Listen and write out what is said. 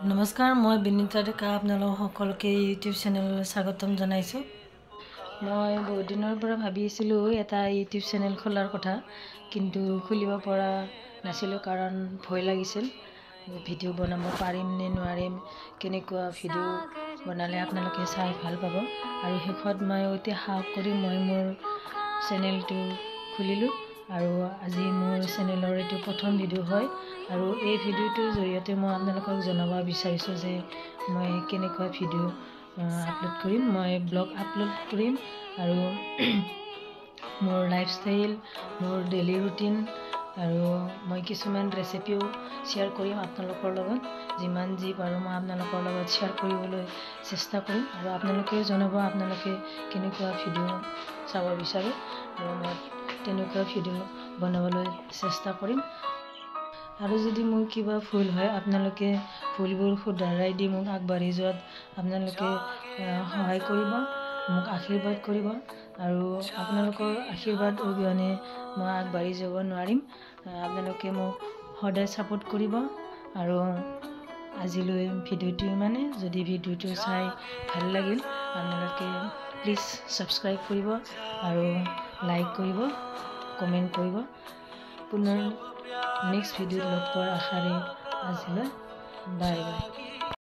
নমস্কাৰ, মই বিনীতা ডেকা, আপোনালোক সকলোকে ইউটিউব চেনেললৈ স্বাগতম জনাইছোঁ। মই বহুত দিনৰ পৰা ভাবি আছিলোঁ এটা ইউটিউব চেনেল খোলাৰ কথা, কিন্তু খুলিব পৰা নাছিলোঁ, কাৰণ ভয় লাগিছিল ভিডিঅ' বনাব পাৰিম নে নোৱাৰিম, কেনেকুৱা ভিডিঅ' বনালে আপোনালোকে চাই ভাল পাব। আৰু শেষত মই অতি সাহস কৰি মই মোৰ চেনেলটো খুলিলোঁ আৰু আজি মোৰ চেনেলৰ এইটো প্ৰথম ভিডিঅ' হয়। আৰু এই ভিডিঅ'টোৰ জৰিয়তে মই আপোনালোকক জনাব বিচাৰিছোঁ যে মই কেনেকুৱা ভিডিঅ' আপলোড কৰিম। মই ব্লগ আপলোড কৰিম আৰু মোৰ লাইফষ্টাইল, মোৰ ডেইলি ৰুটিন আৰু মই কিছুমান ৰেচিপিও শ্বেয়াৰ কৰিম আপোনালোকৰ লগত। যিমান যি পাৰোঁ মই আপোনালোকৰ লগত শ্বেয়াৰ কৰিবলৈ চেষ্টা কৰিম আৰু আপোনালোকেও জনাব আপোনালোকে কেনেকুৱা ভিডিঅ' চাব বিচাৰে আৰু মই তেনেকুৱা ভিডিঅ' বনাবলৈ চেষ্টা কৰিম। আৰু যদি মোৰ কিবা ভুল হয়, আপোনালোকে ভুলবোৰ শুধৰাই দি মোক আগবাঢ়ি যোৱাত আপোনালোকে সহায় কৰিব, মোক আশীৰ্বাদ কৰিব। আৰু আপোনালোকৰ আশীৰ্বাদ অবিহনে মই আগবাঢ়ি যাব নোৱাৰিম। আপোনালোকে মোক সদায় ছাপোৰ্ট কৰিব। আৰু আজিলৈ ভিডিঅ'টো ইমানে। যদি ভিডিঅ'টো চাই ভাল লাগিল, আপোনালোকে প্লিজ ছাবস্ক্ৰাইব কৰিব আৰু লাইক কৰিব, কমেণ্ট কৰিব। পুনৰ নেক্সট ভিডিঅ'ত লগ পোৱাৰ আশাৰে আজিলৈ বাই বাই।